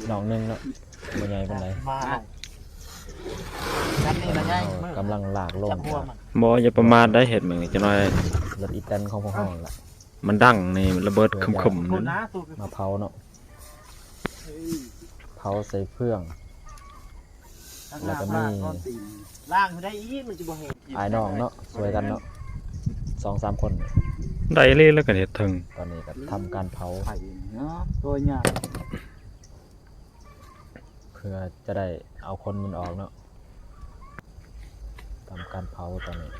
ນ້ອງໜຶ່ງເນາະ ບໍ່ໃຫຍ່ປານໃດ. ມາ ກັນນີ້ລະໃຫຍ່ ເຮົາກຳລັງລາກລົງ. ບໍ່ ຢ່າປະໝາດໄດ໋ ເຮັດມື້ນີ້ຈັກໜ້ອຍ. ລົດອີແຕນຂອງພວກເຮົາລະ ມັນດັງນີ້ ລະເບີດເຄິ່ມໆ ມາເຜົາເນາະ ເຜົາໃສ່ເຟືອງ. ແລ້ວກໍມີ ລ້າງໃຫ້ໄດ້ອີກ ມັນຈະບໍ່ແຫ້ງ. ອ້າຍນ້ອງເນາະ ຊ່ວຍກັນເນາະ ສອງສາມຄົນ ໄດ້ເລີຍ. ແລ້ວກໍເຮັດເຖິງ ຕອນນີ້ກໍທຳການເຜົາ ໄຟເນາະ ຕົວໃຫຍ່ ເພື່ອຈະໄດ້ເອົາຂົນມັນອອກເນາະ ທຳການເຜົາຕອນນີ້.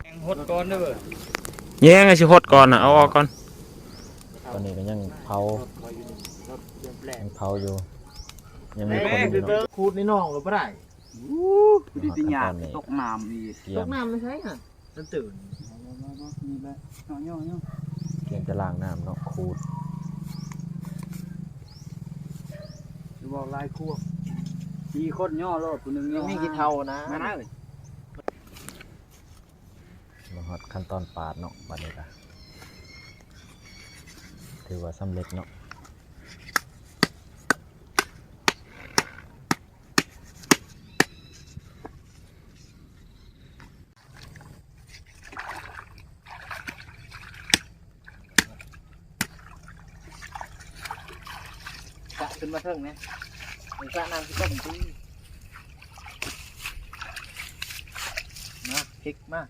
ແຍງຫົດກ່ອນເດີ ແຍງໃຫ້ຊິຫົດກ່ອນນະ ເອົາອອກກ່ອນ. ຕອນນີ້ກໍຍັງເຜົາ ຍັງເຜົາຢູ່ ຍັງມີຄົນຢູ່ເນາະ. ຂູດໃນໜອງກໍບໍ່ໄດ້. ອູ້ ດີແຕ່ຍາກຕົກນ້ຳອີກ. ຕົກນ້ຳໄປໃສຫັ້ນ? ມັນຕື່ນ ນີ້ແຫຼະ ຫຍໍ້ໆ ກຽງແຕ່ລ້າງນ້ຳເນາະ ຂູດ ຊິເວົ້າຫຼາຍຄວາມ ສີ່ຄົນຫຍໍ້ໂລດ ຜູ້ໜຶ່ງຫຍໍ້ ມີຂີ້ເຖົ້ານະ ມານະເອີຍ. ມາຮອດຂັ້ນຕອນປາດເນາະ ບັດນີ້ກະຖືວ່າສຳເລັດເນາະ. ກະຂຶ້ນມາເທິງແດ່ ກະນ້ຳຊິຕົ້ມຕິ ມາ ພິກມາ.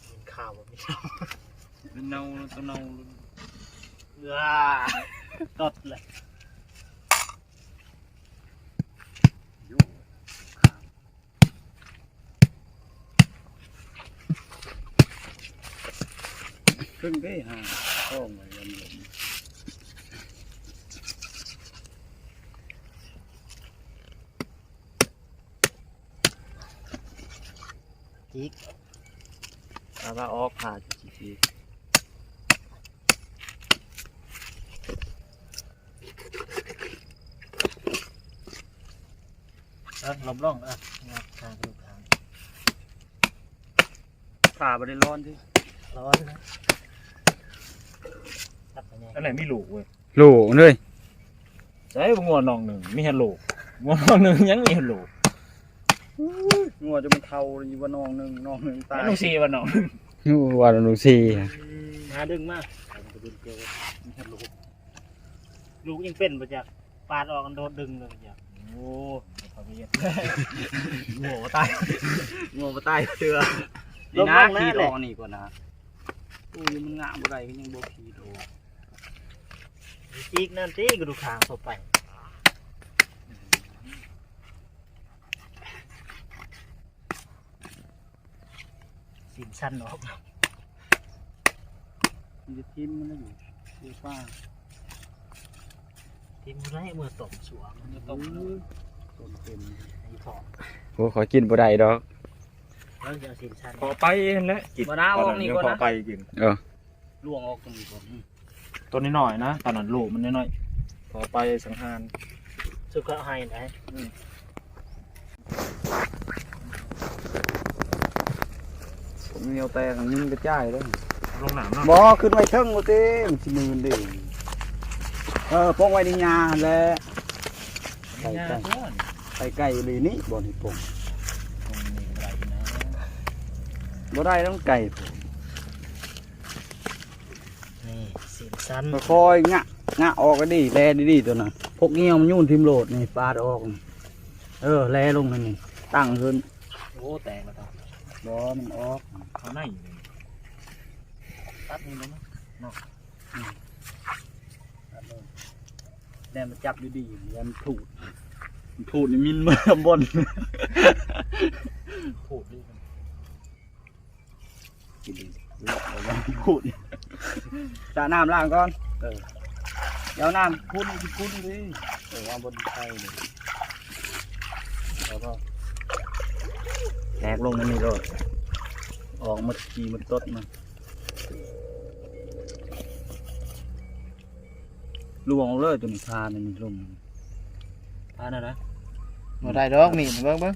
ເປັນຂ່າວບໍ່ມີ ມັນເນົ່າ ໂຕເນົ່າ ເອີ ຕົດເລີຍ. ເພິ່ນໄປຫາຂອງໄວ້ວັນລົມ ຈິກ ເອົາມາອອກ ພາຈິກ ເອີ ລົມລົງ ເອີ ຫາກະດູກຄາງ ຜ້າບໍ່ໄດ້ຮ້ອນຕິ ຮ້ອນ ອັນນັ້ນມີໂຫຼເວີຍ ໂຫຼເລີຍ ໃສ່ບໍ່ ງົວໜອງໜຶ່ງ ມີແຕ່ໂຫຼ ງົວໜອງໜຶ່ງ ຍັງມີແຕ່ໂຫຼ ງົວຈົນມັນເຖົ້າຢູ່ວ່າໜອງໜຶ່ງ ໜອງໜຶ່ງຕາຍ ໜອງສີ່ວ່າໜອງໜຶ່ງ ວ່າໜອງສີ່ ຫາດຶງມາ ມີແຕ່ໂຫຼ ລູກຍັງເປັນບໍ່ຈັກ ປາດອອກ ໂດດດຶງເລີຍ ໂອ້ ເຂົາເຮັດ ງົວບໍ່ຕາຍ ງົວບໍ່ຕາຍເທື່ອ ນີ້ນະ ຂີດອອກນີ້ກ່ອນນະ ໂອ້ຍ ມັນງະບໍ່ໄດ້ ກໍຍັງບໍ່ຂີດອອກ ຈີກນັ້ນຕິ ກະດູກຄາງເຂົ້າໄປ ຊີ້ນສັ້ນອອກ ມັນຈະຖິ້ມມັນຢູ່ ຢູ່ປ່າ ຖິ້ມບໍ່ໄດ້ ເມື່ອຕົ້ມຊົ່ວ ເມື່ອຕົ້ມ ຕົ້ມເຕັມ ອີ່ພໍ່ ໂອ້ ຂ້ອຍກິນບໍ່ໄດ້ດອກ ເອີ ຈະເອົາຊີ້ນສັ້ນ ພໍໄປຫັ້ນແຫຼະ ກິນ ບໍ່ນາ ອອກນີ້ກ່ອນນະ ພໍໄປກິນ ເອີ ລວງອອກຕົງນີ້ກ່ອນ ຕົວນ້ອຍໆ ນະ ຕອນນັ້ນໂລກມັນນ້ອຍໆ ພໍໄປສັງຫານ ສຸດເຂົາໃຫ້ໄດ໋ ອືມ ມີແຕ່ງຍິງກະຈາຍເດ້ ລົງນ້ຳເນາະ ບໍ່ ຂຶ້ນໄວ້ເທິງບໍ່ຕິ ມັນຊິມື່ນເດ້ ເອີ ປົງໄວ້ໃນຫຍ້າຫັ້ນແຫຼະ ໃກ້ໆ ໃກ້ໆ ອີ່ຫຼີນີ້ ບ່ອນທີ່ປົງ ບໍ່ໄດ້ນະ ບໍ່ໄດ້ ມັນໄກໂພດ. ນີ້ ຊີ້ນສັ້ນ ຄ່ອຍໆ ງະ ງະອອກດີ ແລດີໆ ຕົວນັ້ນ ພົກງຽວມັນໂຍນຖິ້ມໂລດນີ້ ປາດອອກ ເອີ ແລລົງນັ້ນນີ້ ຕັ້ງຂຶ້ນ ໂອ້ ແຕກແລ້ວ ບໍ່ ມັນອອກ ເຂົ້າໃນຢູ່ນີ້ ຕັດນີ້ບໍ່ເນາະ. ເນາະ ອືມ ແລ່ນມາຈັບດີໆ ແລ່ນຖູດ ຖູດນີ້ມິນເມືອຕຳບົນ ຖູດນີ້ ກິນດີ ລອກລະວັງ ສະນ້ຳລ້າງກ່ອນ ເອີ ເອົານ້ຳຂຸ້ນ ຂຸ້ນດີ ເອີ ເອົາບົນໄຟເດີ ແລ້ວກໍແລກລົງໃນນີ້ໂລດ ອອກໝົດຂີ້ໝົດຕົດມາ ລວງເລີຍໂຕນີ້ ທາໃນນີ້ລົງ ທານັ້ນນະ ບໍ່ໄດ້ດອກ ມີດ ເບິ່ງ ເບິ່ງ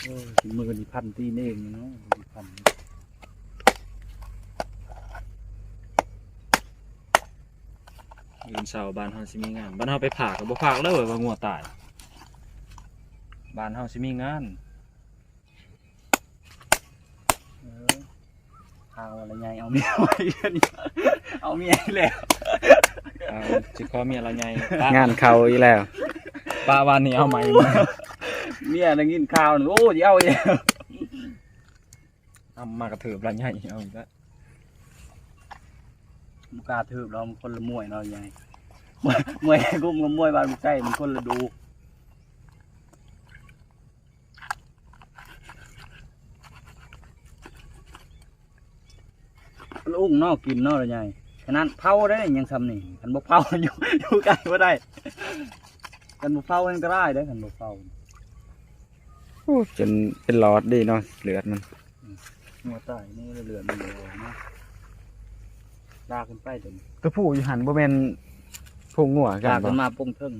ໂອ້ຍ ມືນີ້ພັນຕີນເອງເນາະ ມືນີ້ພັນ ມື້ເຊົ້າບ້ານເຮົາຊິມີງານ ບ້ານເຮົາໄປພາກກໍບໍ່ພາກເລີຍວ່າງົວຕາຍ ບ້ານເຮົາຊິມີງານ ເອີ ພາວ່າລະໃຫຍ່ເອົາເມຍໃໝ່ ເອົາເມຍອີກແລ້ວ ເອົາ ຊິຂໍເມຍລະໃຫຍ່ ງານເຂົ້າອີກແລ້ວ ປະວານນີ້ເອົາໃໝ່ ເມຍໄດ້ຍິນຂ່າວ ໂອ້ ຊິເອົາອີກແລ້ວ ນຳມາກະເທີບລະໃຫຍ່ເອົາອີກແລ້ວ ບໍ່ກ້າເທີບດອກ ມັນຄົນລະມວຍເນາະ ລະໃຫຍ່ ມວຍ ມວຍກຸ້ມກັບມວຍບ້ານບຸກໄຊ ມັນຄົນລະດູກ ລະອຸ້ງເນາະ ກິນເນາະ ລະໃຫຍ່ ຂະໜາດເຜົາໄດ້ຍັງຊ່ຳນີ້ ຄັນບໍ່ເຜົາ ຢູ່ ຢູ່ໃກ້ບໍ່ໄດ້ ຄັນບໍ່ເຜົາມັນກໍລາຍເດ້ ຄັນບໍ່ເຜົາ ໂອ້ ຈົນເປັນຫຼອດເດ້ເນາະ ເລືອດມັນ ອືມ ງົວຕາຍນີ້ເລືອດມັນອອກມາ ລາກຂຶ້ນໄປຕົວນີ້ ຕົວຜູ້ຢູ່ຫັ້ນບໍ່ແມ່ນໂພງງົວກັນບໍ່? ລາກຂຶ້ນມາໂພງເທິງ